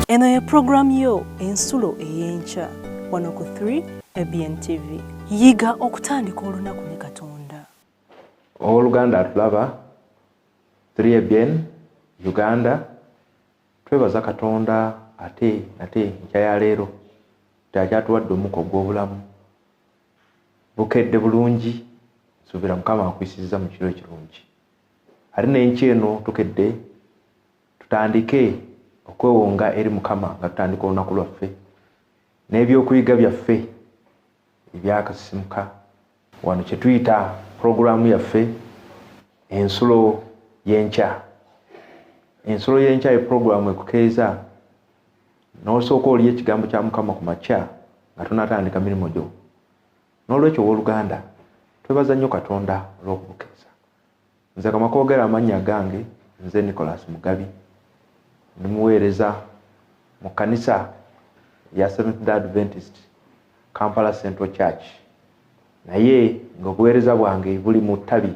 Eno ye pulogulaamu yo Ensulo ey'Enkya wano ku 3 ABN TV. Yiga okutandika olunaku ne Katonda. Ow'oluganda atulaba 3 ABN Uganda, twebaza Katonda ate nate enkya ya leero nti akyatuwadde omukka ogw'obulamu. Bukedde bulungi, nsuubira Mukama akuyisizza mu kiro ekirungi. Ate n'enkya eno tukedde tutandike okwewonga eri Mukama nga tutandika olunaku lwaffe n'ebyokuyiga byaffe ebyakasisimuka wano kye tuyita pulogulaamu yaffe Ensulo y'Enkya. Ensulo y'Enkya ye pulogulaamu ekukeeza n'osooka olya ekigambo kya Mukama ku makya nga tonatandika mirimu gyo. N'olwekyo ow'oluganda twebaza nnyo Katonda olw'okubukeeza. Nze kama kwogera amannya gange, nze Nicholas Mugabi, ndi muweereza mu kkanisa ya Seventh Day Adventist Kampala Central Church, naye ng'obuweereza bwange buli mu ttabi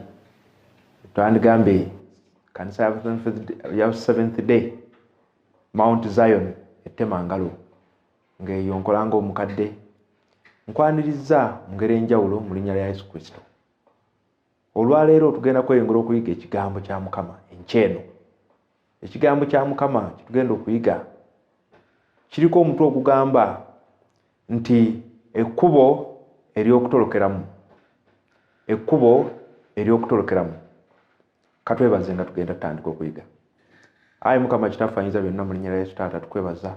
twandigambe kkanisa ya Seventh Day Mount Zion e Temangalo, ng'eyo nkola ng'omukadde. Nkwaniriza mu ngeri enjawulo mu linnya lya Yesu Kristo. Olwaleero tugenda kweyongera okuyiga ekigambo kya Mukama enkya eno. Ekigambo kya Mukama kye tugenda okuyiga kiriko omutwe ogugamba nti ekkubo ery'okutolokeramu. Ekkubo ery'okutolokeramu. Katwebaze nga tugenda tutandika okuyiga. Ayi Mukama Kitaffe ayinza byonna, mu linnya lya Yesu Taata tukwebaza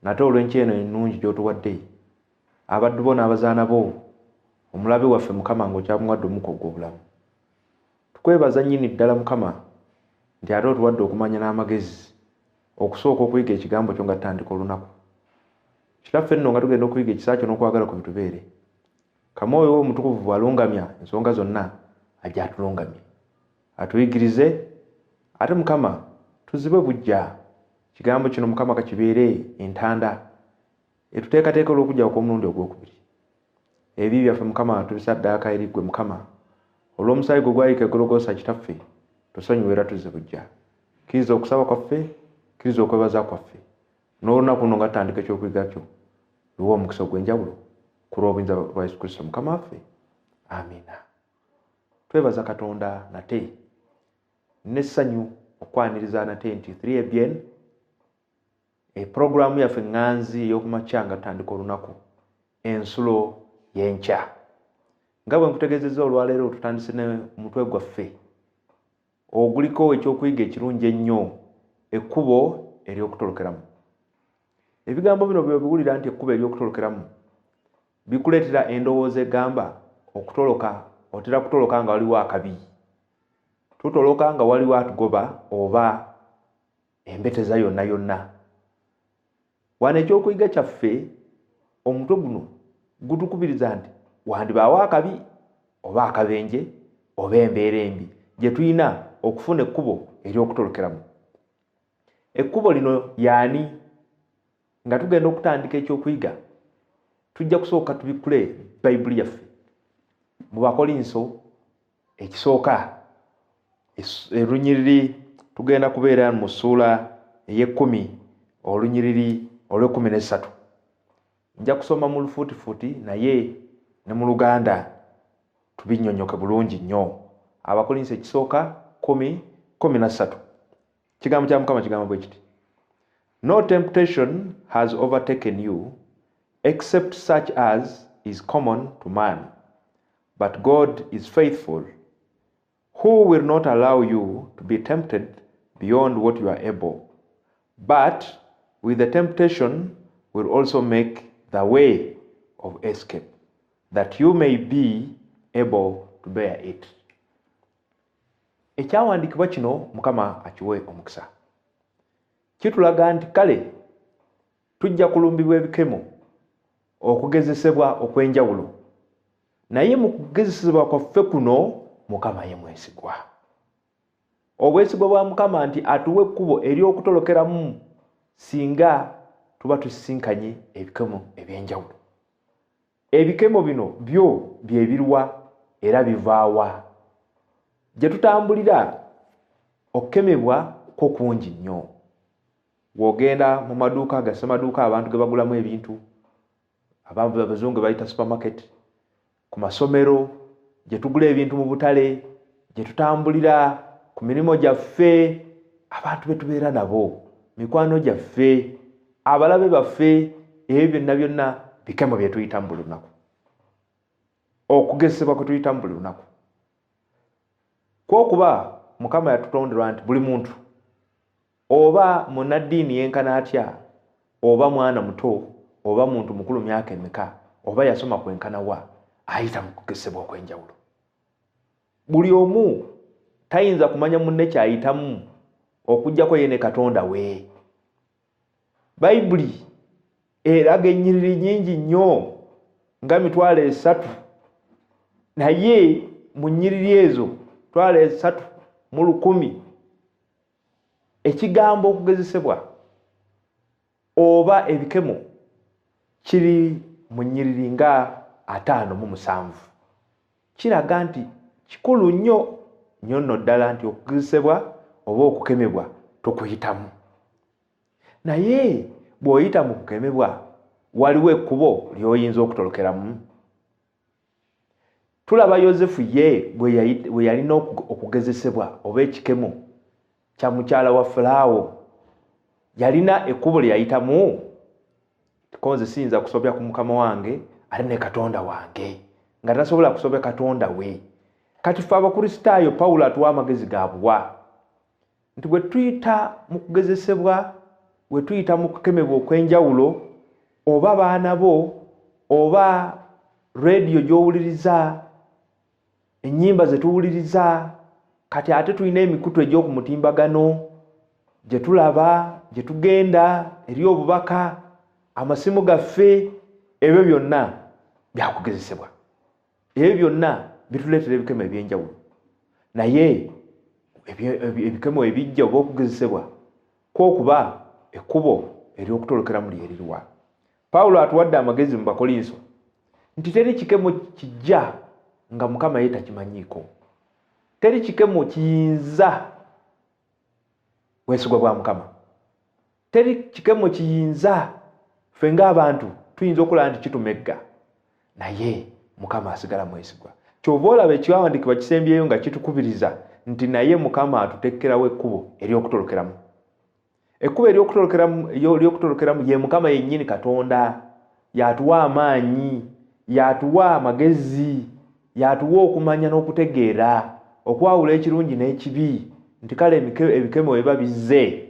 nate olw'enkya eno ennungi gy'otuwadde, abaddu bo n'abazaana bo, omulabe waffe Mukama ng'okyamuwadde omukka ogw'obulamu. Tukwebaza nnyini ddala Mukama nti ate otuwadde okumanya n'amagezi okusooka okuyiga ekigambo kyo nga tutandika olunaku. Kitaffe nno nga tugenda okuyiga, ekisa kyo n'okwagala kwe bitubeere. Kamwoyo we omutukuvu bw'alungamya ensonga zonna ajja atulungamye, atuyigirize, ate Mukama tuzibwe buggya. Kigambo kino Mukama kakibeere entanda etuteekateeka olw'okujja okw'omulundi ogwokubiri. Ebibi byaffe Mukama tubisaddaaka eri ggwe Mukama olw'omusaayi gwe gwayiika e Gologoosa. Kitaffe tusonyiwe era tuzze buggya. Kkiriza okusaba kwaffe, kkiriza okwebaza kwaffe n'olunaku luno nga tutandika ekyokuyiga kyo, luwa omukisa ogw'enjawulo ku lw'obuyinza bwa Yesu Kristo Mukama waffe, amiina. Twebaza Katonda nate n'essanyu okwaniriza nate nti 3 ABN, epulogulaamu yaffe eŋŋanzi ey'okumakya nga tutandika olunaku, Ensulo y'Enkya. Nga bwe nkutegeezezza, olwaleero tutandise ne mutwe gwaffe oguliko ekyokuyiga ekirungi ennyo, ekkubo ery'okutolokeramu. Ebigambo bino byobiwulira nti ekkubo ery'okutolokeramu bikuleetera endowooza egamba okutoloka. Otera kutoloka nga waliwo akabi, tutoloka nga waliwo atugoba oba embeteza yonna yonna. Wano ekyokuyiga kyaffe, omutwe guno gutukubiriza nti wandibaawo akabi oba akabenje oba embeera embi gye tulina okufuna ekkubo ery'okutolokeramu. Ekkubo lino yaani? Nga tugenda okutandika ekyokuyiga, tujja kusooka tubikkule Bayibuli yaffe mu Bakolinso ekisooka, olunyiriri, tugenda kubeera mu ssuula ey'ekkumi, olunyiriri olw'e13. Nja kusoma mu lufuutifuuti naye ne mu Luganda tubinnyonnyoke bulungi nnyo. Abakolinso ekisooka 10:13, kigambo kya Mukama kigamba bwe kiti: "No temptation has overtaken you except such as is common to man, but God is faithful, who will not allow you to be tempted beyond what you are able, but with the temptation will also make the way of escape, that you may be able to bear it." Ekyawandiikibwa kino, Mukama akiwe omukisa, kitulaga nti kale tujja kulumbibwa ebikemo, okugezesebwa okw'enjawulo, naye mu kugezesebwa kwaffe kuno Mukama ye mwesigwa. Obwesigwa bwa Mukama nti atuwa ekkubo ery'okutolokeramu singa tuba tusisinkanye ebikemo ebyenjawulo. Ebikemo bino byo byebiruwa era bivaawa? Gye tutambulira okukemebwa kwo kungi nnyo. W'ogenda mu maduuka ga ssemaduuka abantu ge bagulamu ebintu, abazungu bayita supermarket, ku masomero gye tugula ebintu mu butale, gye tutambulira ku mirimu gyaffe, abantu be tubeera nabo, mikwano gyaffe, abalabe baffe, ebyo byonna byonna bikemo bye tuyitamu buli lunaku, okugezesebwa kwe tuyitamu buli lunaku. Kwokuba Mukama yatutonderwa nti buli muntu, oba munnaddiini yenkana atya, oba mwana muto, oba muntu mukulu myaka emeka, oba yasoma kwenkana wa, ayita mu kugezesebwa okw'enjawulo. Buli omu tayinza kumanya munne ky'ayitamu okuggyako ye ne Katonda we. Bayibuli eraga ennyiriri nnyingi nnyo nga 300,000, naye mu nnyiriri ezo 301,000 ekigambo okugezesebwa oba ebikemo kiri mu nnyiriri nga 57. Kiraga nti kikulu nnyo nnyo nno ddala nti okugezesebwa oba okukemebwa tukuyitamu. Naye bw'oyita mu kukemebwa, waliwo ekkubo ly'oyinza okutolokeramu. Tulaba Yosefu ye bwe yalina okugezesebwa oba ekikemo kya mukyala wa Falaawo, yalina ekkubo lye yayitamu. Konze siyinza kusobya ku mukama wange ate ne Katonda wange, nga tasobola kusobya Katonda we. Kati ffe Abakristaayo, Pawulo atuwa amagezi ga buwa nti bwe tuyita mu kugezesebwa, bwe tuyita mu kukemebwa okw'enjawulo, oba baana bo, oba rediyo gy'owuliriza, ennyimba ze tuwuliriza, kati ate tulina emikutu egy'oku mutimbagano gye tulaba, gye tugenda eri obubaka, amasimu gaffe, ebyo byonna byakugezesebwa. Ebyo byonna bituleetera ebikemo eby'enjawulo. Naye ebikemo ebijja oba okugezesebwa kwokuba ekkubo ery'okutolokeramu lyeririwa. Pawulo atuwadde amagezi mu Bakolinso nti teri kikemo kijja nga Mukama ye takimanyiiko. Teri kikemo kiyinza bwesigwa bwa Mukama. Teri kikemo kiyinza ffe ng'abantu tuyinza okulaba nti kitumegga, naye Mukama asigala mwesigwa. Ky'ova olaba ekyawandiikibwa kisembyeyo nga kitukubiriza nti naye Mukama atuteekerawo ekkubo ery'okutolokeramu. Ekkubo ery'okutolokeramu ye Mukama yennyini Katonda. Y'atuwa amaanyi, y'atuwa amagezi, y'atuwa okumanya n'okutegeera, okwawula ekirungi n'ekibi, nti kale ebikemo biba bizze,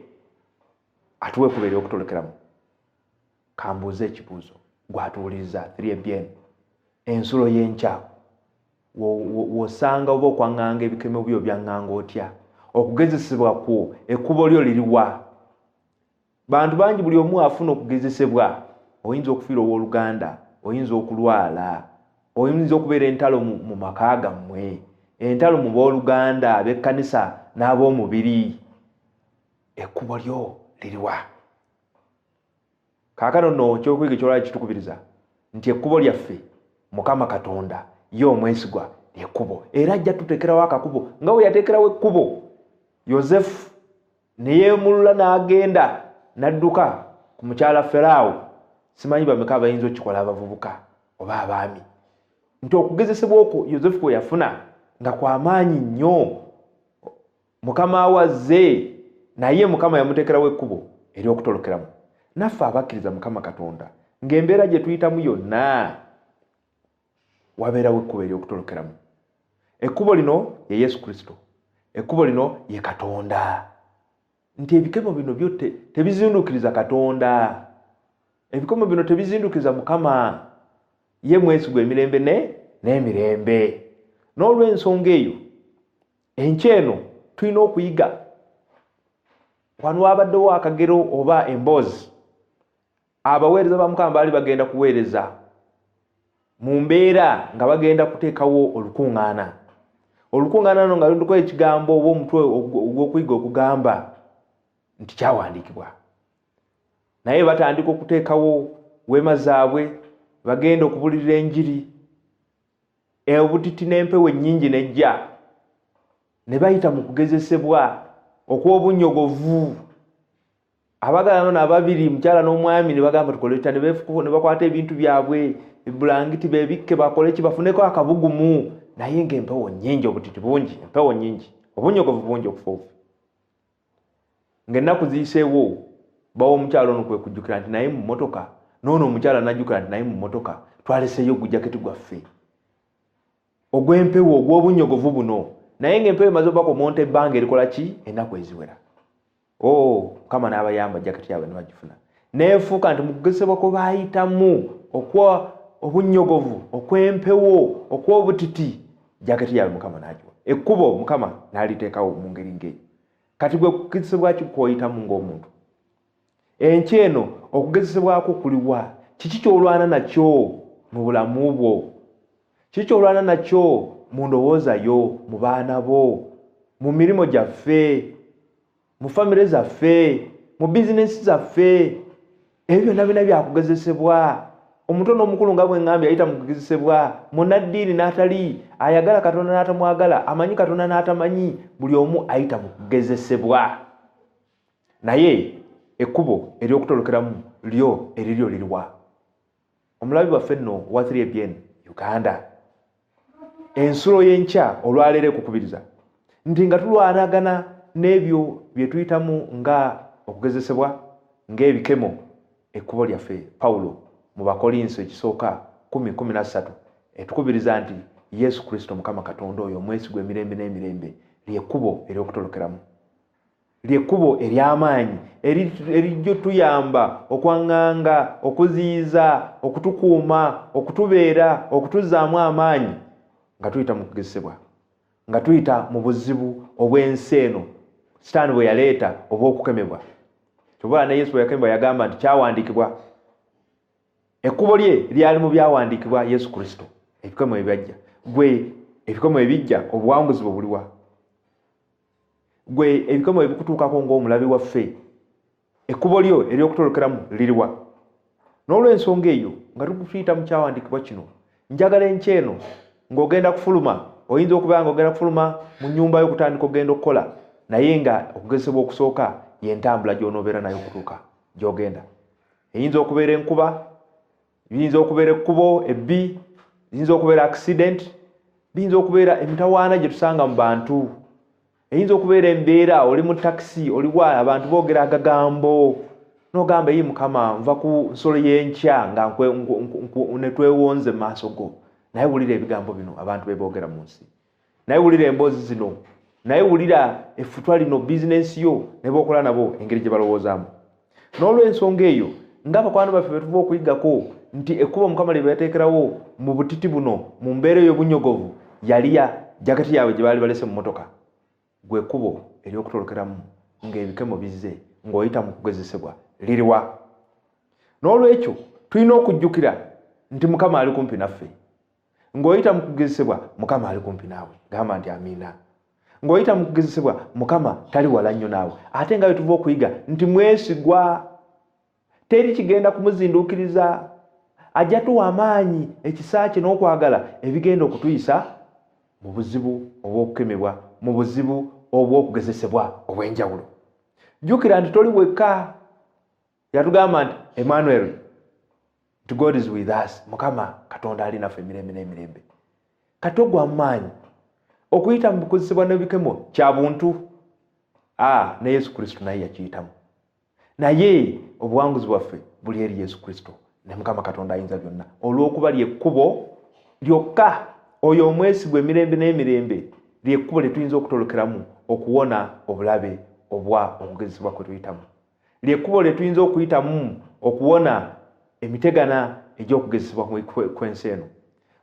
atuwa ekkubo ery'okutolokeramu. Kambuuze ekibuuzo gw'atuwuliriza 3ABN, ensulo y'enkya w'osanga oba okwaŋŋanga ebikemo byo byaŋŋanga otya? Okugezesebwa kwo ekkubo lyo liriwa? Bantu bangi buli omu afuna okugezesebwa. Oyinza okufiira owooluganda, oyinza okulwala, oyinza okubeera entalo mu maka gammwe, entalo mu booluganda ab'ekkanisa n'ab'omubiri. Ekkubo lyo liriwa? Kaakano nno ekyokuyiga ekyolwala kitukubiriza nti ekkubo lyaffe Mukama Katonda ye omwesigwa ly'ekkubo, era ajja tuteekerawo akakubo nga bwe yateekerawo ekkubo Yosefu ne yeemulula n'agenda n'adduka ku mukyala Feraawo. Simanyi bameka abayinza okukikola, abavubuka oba abaami, nti okugezesebwa okwo Yosefu kwe yafuna nga kwa maanyi nnyo, Mukama we azze, naye Mukama yamuteekerawo ekkubo ery'okutolokeramu. Naffe abakkiriza Mukama Katonda, ng'embeera gye tuyitamu yonna, wabeerawo ekkubo ery'okutolokeramu. Ekkubo lino ye Yesu Kristo, ekkubo lino ye Katonda. Nti ebikemo bino byo tebizinduukiriza Katonda, ebikemo bino tebizinduukiriza Mukama, ye mwesigwa emirembe n'emirembe. N'olw'ensonga eyo, enkya eno tulina okuyiga. Wano wabaddewo akagero oba emboozi. Abaweereza ba Mukama baali bagenda kuweereza mu mbeera nga bagenda kuteekawo olukuŋŋaana. Olukuŋŋaana luno nga luliko ekigambo oba omutwe ogw'okuyiga okugamba nti kyawandiikibwa. Naye batandika okuteekawo weema zaabwe, bagenda okubulirira enjiri, obutiti n'empewo ennyingi n'ejja, ne bayita mu kugezesebwa okw'obunnyogovu. Abagalana n'ababiri, mukyala n'omwami, ne bagamba tukole tutya, ne bakwata ebintu byabwe, ebulangiti bebikke, bakole ki, bafuneko akabugumu, naye ng'empewo nnyingi, obutiti bungi, empewo nnyingi, obunyogovu bungi, okufa. Ng'ennaku ziyiseewo, bawa omukyala ono kwe kujjukira nti naye mu mmotoka, n'ono omukyala n'ajjukira nti naye mu mmotoka twaleseeyo ogujaketi gwaffe ogw'empewo, ogw'obunyogovu buno, naye ng'empewo emaze obakomonta ebbanga erikola ki, ennaku eziwera. Oh, Mukama n'abayamba, jaketi yaabwe ne bagifuna. Neefuuka nti mu kugezesebwa kwe baayitamu okwa obunyogovu, okw'empewo, okw'obutiti, jaketi yaabwe Mukama n'agiwa. Ekkubo Mukama n'aliteekawo mu ngeri ng'eyo. Kati gwe kugezesebwa ki kw'oyitamu ng'omuntu? Enkya eno okugezesebwako kuliwa? Kiki ky'olwana nakyo mu bulamu bwo? Kiki ky'olwana nakyo mu ndowooza yo, mu baana bo, mu mirimu gyaffe, mu famire zaffe, mu bizinensi zaffe? Ebyo byonna byonna byakugezesebwa. Omuto n'omukulu nga bwe ŋŋambye ayita mu kugezesebwa, munnaddiini n'atali, ayagala Katonda n'atamwagala, amanyi Katonda n'atamanyi, buli omu ayita mu kugezesebwa. Naye ekkubo ery'okutolokeramu lyo eriryo liriwa? Omulabi waffe nno wa 3ABN Uganda, ensulo y'enkya olwaleero ekukubiriza nti nga tulwanagana n'ebyo bye tuyitamu nga okugezesebwa, ng'ebikemo, ekkubo lyaffe, Pawulo mu Bakolinso ekisooka 10:13 etukubiriza nti Yesu Kristo Mukama Katonda oyo omwesigwa emirembe n'emirembe ly'ekkubo ery'okutolokeramu, ly'ekkubo ery'amaanyi erijja tuyamba okwaŋŋanga, okuziyiza, okutukuuma, okutubeera, okutuzzaamu amaanyi nga tuyita mu kugezesebwa, nga tuyita mu buzibu obw'ensi eno Sitaani bwe yaleeta obw'okukemebwa. Kyova ne Yesu bwe yakemebwa yagamba nti kyawandiikibwa. Ekkubo lye lyali mu byawandiikibwa Yesu Kristo. Ebikemo ebyajja, gwe ebikemo ebijja, obuwanguzi bwe buliwa? Gwe ebikemo ebikutuukako ng'omulabi waffe, ekkubo lyo ery'okutolokeramu liriwa? N'olw'ensonga eyo, nga tukuyita mu kyawandiikibwa kino, njagala enkya eno ng'ogenda kufuluma, oyinza okubeera ng'ogenda kufuluma mu nnyumba yo okutandika okugenda okukola, naye nga okugezesebwa okusooka y'entambula gy'onoobeera nayo okutuuka gy'ogenda. Eyinza okubeera enkuba, biyinza okubeera ekkubo ebbi, biyinza okubeera accident, biyinza okubeera emitawaana gye tusanga mu bantu, eyinza okubeera embeera, oli mu takisi, oliwa, abantu boogera agagambo n'ogamba, eyi Mukama, nva ku nsolo y'enkya nga ne twewonze mu maaso go, naye wulira ebigambo bino abantu be boogera mu nsi, naye wulira emboozi zino, naye wulira effutwa lino, bizinensi yo ne bookola nabo engeri gye balowoozaamu. N'olw'ensonga eyo, ng'abakwano baffe be tuva okuyigako nti ekkubo Mukama lye bateekerawo mu butiti buno, mu mbeera ey'obunyogovu, yali ya jaketi yaabwe gye baali balese mu mmotoka. Gwe ekkubo ery'okutolokeramu ng'ebikemo bizze ng'oyita mu kugezesebwa liriwa? N'olwekyo tulina okujjukira nti Mukama ali kumpi naffe. Ng'oyita mu kugezesebwa, Mukama ali kumpi naawe. Gamba nti amiina. Ng'oyita mu kugezesebwa, Mukama tali wala nnyo naawe. Ate nga bwe tuva okuyiga nti mwesigwa, teri kigenda kumuzinduukiriza, ajja tuwa amaanyi, ekisa kye n'okwagala ebigenda okutuyisa mu buzibu obw'okukemebwa, mu buzibu obw'okugezesebwa obw'enjawulo. Jjukira nti toli wekka. Yatugamba nti Emmanuel, nti God is with us, Mukama Katonda ali naffe emirembe n'emirembe. Kati ogwa maanyi okuyita mu kukozesebwa n'ebikemo kya buntu, ne Yesu Kristo naye yakiyitamu, naye obuwanguzi bwaffe buli eri Yesu Kristo ne Mukama Katonda ayinza byonna, olw'okuba ly'ekkubo lyokka, oyo omwesigwa emirembe n'emirembe, ly'ekkubo lye tuyinza okutolokeramu okuwona obulabe obwa okugezesebwa kwe tuyitamu, ly'ekkubo lye tuyinza okuyitamu okuwona emitegana egy'okugezesebwa kw'ensi eno.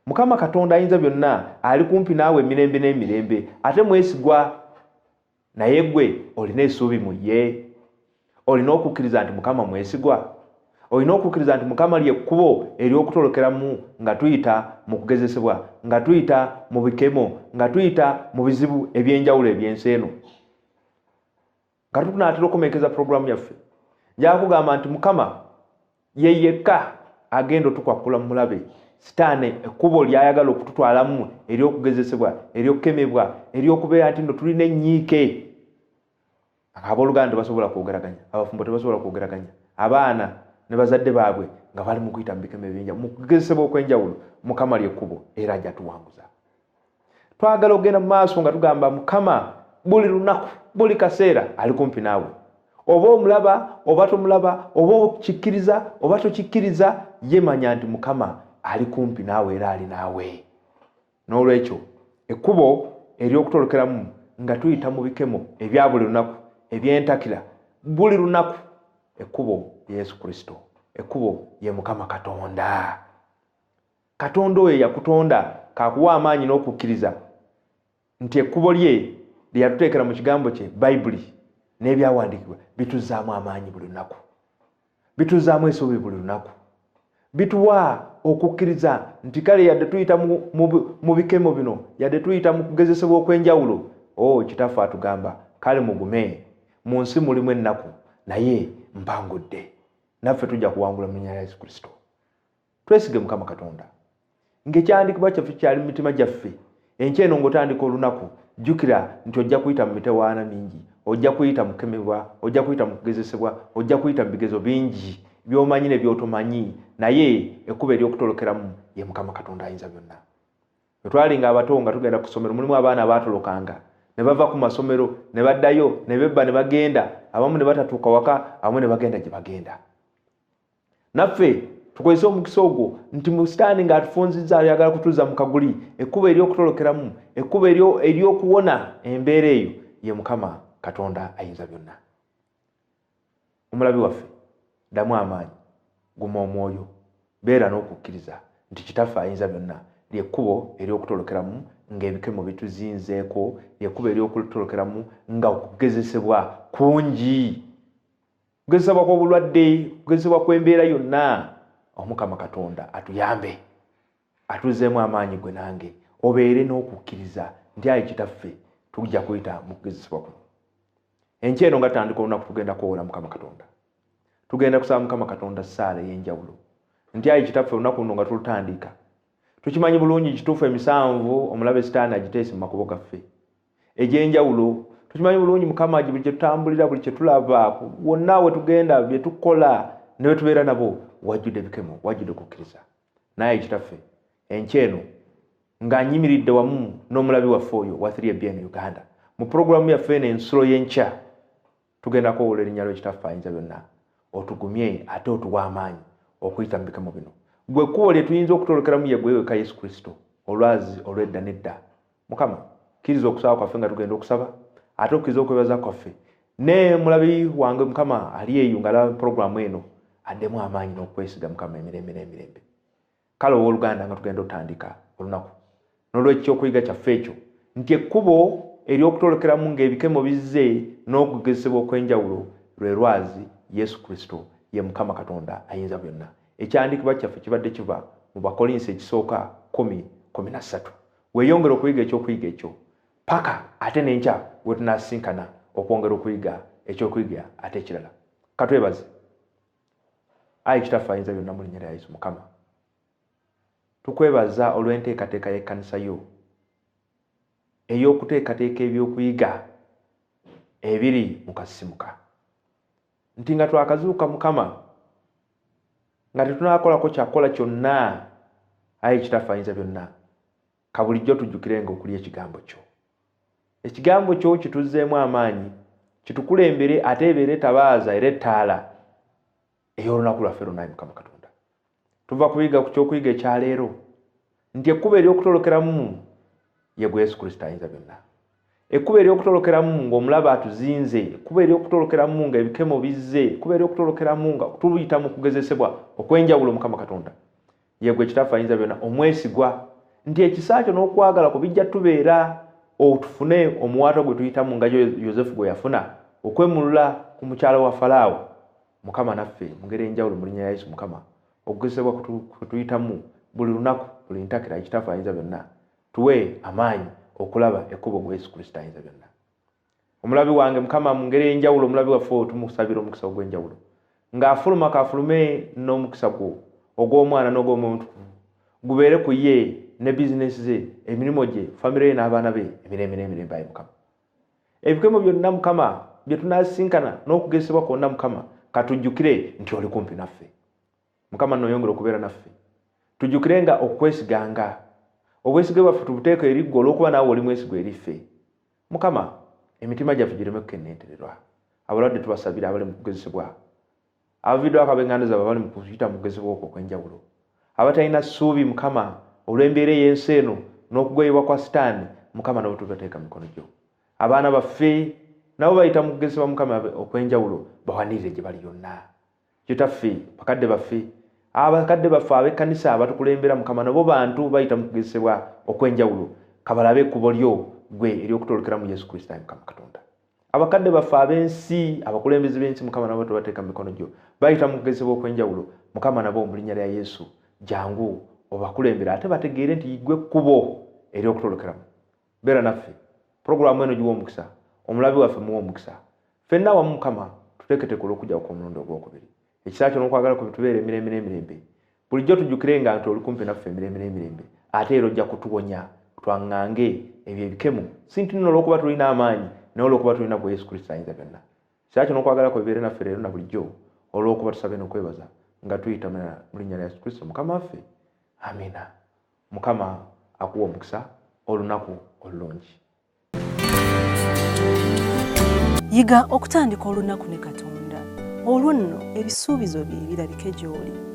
Mukama Katonda ayinza byonna ali kumpi naawe emirembe n'emirembe, ate mwesigwa, naye gwe olina essuubi mu ye? Olina okukkiriza nti Mukama mwesigwa? Olina okukkiriza nti Mukama ly'ekkubo ery'okutolokeramu nga tuyita mu kugezesebwa, nga tuyita mu bikemo, nga tuyita mu bizibu eby'enjawulo eby'ensi eno? Nga tunaatera okukomekeza pulogulaamu yaffe, njagala kugamba nti Mukama ye yekka agenda otukwakkula mu mulabe Sitaane, ekkubo ly'ayagala okututwalamu ery'okugezesebwa, ery'okukemebwa, ery'okubeera nti nno tulina ennyiike. Abooluganda tebasobola kwogeraganya, abafumbo tebasobola kwogeraganya, abaana ne bazadde baabwe nga bali mu kuyita mu bikemo ebyenjawulo, mu kugezesebwa okw'enjawulo. Mukama lyekkubo era ajja tuwanguza. Twagala okugenda mu maaso nga tugamba Mukama buli lunaku, buli kaseera ali kumpi naawe, oba omulaba oba tomulaba, oba okikkiriza oba tokikkiriza, ye manya nti Mukama ali kumpi naawe era ali naawe. N'olwekyo ekkubo ery'okutolokeramu nga tuyita mu bikemo ebya buli lunaku, ebyentakira buli lunaku, ekkubo Yesu Kristo, ekkubo ye Mukama Katonda. Katonda oyo yakutonda kakuwa amaanyi n'okukkiriza nti ekkubo lye lye yatuteekera mu kigambo kye Bayibuli n'ebyawandiikibwa bituzzaamu amaanyi buli lunaku, bituzzaamu essuubi buli lunaku, bituwa okukkiriza nti kale yadde tuyita mu bikemo bino, yadde tuyita mu kugezesebwa okw'enjawulo, o Kitaffe atugamba kale mugume, mu nsi mulimu ennaku naye mpangudde, naffe tujja kuwangula mu linnya lya Yesu Kristo. Twesige Mukama Katonda ng'ekyawandiikibwa kyaffe kyali mu mitima gyaffe. Enkya eno ng'otandika olunaku, jjukira nti ojja kuyita mu mitewaana mingi, ojja kuyita mu kukemebwa, ojja kuyita mu kugezesebwa, ojja kuyita mu bigezo bingi by'omanyi ne by'otomanyi, naye ekkubo ery'okutolokeramu ye Mukama Katonda ayinza byonna. Bwe twalinga abato nga tugenda ku ssomero, mulimu abaana abaatolokanga ne bava ku masomero ne baddayo ne bebba ne bagenda, abamu ne batatuuka waka, abamu ne bagenda gye bagenda. Naffe tukozese omukisa ogwo nti mu sitaani ng'atufunzizza ayagala kutuza mu kaguli, ekkubo ery'okutolokeramu, ekkubo ery'okuwona embeera eyo ye Mukama Katonda ayinza byonna. Omulabi waffe, ddamu amaanyi, guma omwoyo, beera n'okukkiriza nti Kitaffe ayinza byonna ly'ekkubo ery'okutolokeramu ng'ebikemo bituzinzeeko, ly'ekkubo ery'okutolokeramu nga okugezesebwa kungi, kugezesebwa kw'obulwadde, kugezesebwa kw'embeera yonna. Omukama Katonda atuyambe, atuzzeemu amaanyi gwe nange obeere n'okukkiriza nti ayi Kitaffe tujja kuyita mu kugezesebwa kuno. Enkya eno nga tutandika olunaku tugenda kwowola Mukama Katonda, tugenda kusaba Mukama Katonda ssaala ey'enjawulo nti ayi Kitaffe olunaku luno nga tulutandika tukimanyi bulungi kituufu emisanvu omulabe sitaani agiteese mu makubo gaffe egy'enjawulo. Tukimanyi bulungi Mukama buli kye tutambulira, buli kye tulaba, wonna we tugenda, bye tukola ne bwe tubeera nabo, wajjudde ebikemo, wajjudde okukkiriza. Naye Kitaffe enkya eno nga nyimiridde wamu n'omulabi waffe oyo wa 3ABN Uganda mu pulogulaamu yaffe eno Ensulo y'Enkya, tugenda kwowola erinnya lyo Kitaffe ayinza byonna, otugumye ate otuwa amaanyi okuyita mu bikemo bino. Gwe kkubo lye tuyinza okutolokeramu ye gwe wekka Yesu Kristo, olwazi olw'edda n'edda. Mukama, kkiriza okusaba kwaffe nga tugenda okusaba, ate okkiriza okwebaza kwaffe. Ne mulabi wange Mukama ali eyo ng'alaba pulogulaamu eno addemu amaanyi n'okwesiga Mukama emirembe n'emirembe. Kale owooluganda nga tugenda otandika olunaku n'olwekyokuyiga kyaffe ekyo nti ekkubo ery'okutolokeramu ng'ebikemo bizze n'okugezesebwa okw'enjawulo lwe lwazi Yesu Kristo ye Mukama Katonda ayinza byonna. Ekyawandiikibwa kyaffe kibadde kiva mu Bakolinso ekisooka 10:13. Weeyongere okuyiga ekyokuyiga ekyo paka ate n'enkya we tunaasisinkana okwongera okuyiga ekyokuyiga ate ekirala. Katwebaze. Ayi Kitaffe ayinza byonna mu linnya lya Yesu Mukama, tukwebaza olw'enteekateeka y'ekkanisa yo ey'okuteekateeka ebyokuyiga ebiri mu Kasisimuka, nti nga twakazuuka Mukama nga tetunakolako kyakukola kyonna, ayi Kitaffe ayinza byonna, ka bulijjo tujjukirenga okulya ekigambo kyo. Ekigambo kyo kituzzeemu amaanyi, kitukulembere ate ebeere etabaaza era ettaala ey'olunaku lwaffe lwonna. Mukama Katonda, tuva kuyiga ku kyokuyiga ekyaleero nti ekkubo ery'okutolokeramu ye gwe Yesu Kristo ayinza byonna. Ekkubo ery'okutolokeramu ng'omulabe atuzinze, ekkubo ery'okutolokeramu ng'ebikemo bizze, ekkubo ery'okutolokeramu nga tuyita mu kugezesebwa okw'enjawulo, Mukama Katonda ye gwe Kitaffe ayinza byonna omwesigwa, nti ekisa kyo n'okwagala kwo bijja tubeera otufune omuwaatwa gwe tuyitamu nga Yosefu gwe yafuna okwemulula ku mukyala wa Falaawo. Mukama naffe mu ngeri enjawulo mu linnya lya Yesu Mukama, okugezesebwa kwe tuyitamu buli lunaku, buli ntakera, Kitaffe ayinza byonna tuwe amaanyi okulaba ekkubo gwe Yesu Kristo ayinza byonna. Omulabi wange Mukama mu ngeri ey'enjawulo, omulabi waffe oyo tumusabira omukisa ogw'enjawulo ng'afuluma, kaafulume n'omukisa gwo ogw'Omwana n'ogw'Omwoyo Omutukuvu gubeere ku ye ne bizinesi ze, emirimu gye, famire ye n'abaana be emirembe n'emirembe. Ayi Mukama, ebikemo byonna Mukama Bye tunasisinkana n'okugezesebwa kwonna, Mukama, katujjukire nti oli kumpi naffe. Mukama, noyongera okubeera naffe, tujjukire nga okwesiganga, obwesige bwaffe tubuteeka eri ggwe, olw'okuba naawe oli mwesigwa eri ffe. Mukama, emitima gyaffe gireme kukennentererwa. Abalwadde tubasabira, abali mu kugezesebwa, abaviddwako ab'eŋŋanda zaabwe abali mu kuyita mu kugezesebwa okwo okw'enjawulo, abatalina ssuubi, Mukama, olw'embeera ey'ensi eno n'okugoyebwa kwa Sitaani. Mukama, nabo tubateeka mu mikono gyo. Abaana baffe nabo bayita mu kugezesebwa, Mukama, okw'enjawulo, bawanirire gye bali yonna. Kitaffe, bakadde baffe, abakadde baffe ab'ekkanisa abatukulembera, Mukama, nabo bantu, bayita mu kugezesebwa okw'enjawulo, kabalabe ekkubo lyo gwe ery'okutolokera mu Yesu Kristo. Ayi Mukama Katonda, abakadde baffe ab'ensi, abakulembeze b'ensi, Mukama, nabo tubateeka mu mikono gyo, bayita mu kugezesebwa okw'enjawulo. Mukama, nabo mu linnya lya Yesu jangu obakulembera, ate bategeere nti gwe kkubo ery'okutolokeramu. Beera naffe, puroguramu eno giwa omukisa, omulabi waffe muwa omukisa. Ffenna wamu, Mukama, tuteeketeeke olw'okujjawo kw'omulundi ogwokubiri. Ekisa kyo n'okwagala kwe bitubeera emirembe n'emirembe. Bulijjo tujjukire nga nti oli kumpi naffe emirembe n'emirembe, ate era ojja kutuwonya twaŋŋange ebyo ebikemo, si nti nno olw'okuba tulina amaanyi, naye olw'okuba tulina gwe Yesu Kristo ayinza byonna. Ekisa kyo n'okwagala kwe bibeere naffe leero na bulijjo, olw'okuba tusabe n'okwebaza nga tuyita mu linnya lya Yesu Kristo Mukama waffe. Amiina. Mukama akuwa omukisa, olunaku olulungi. Yiga okutandika olunaku ne Katonda, olwo nno ebisuubizo bye birabike gy'oli.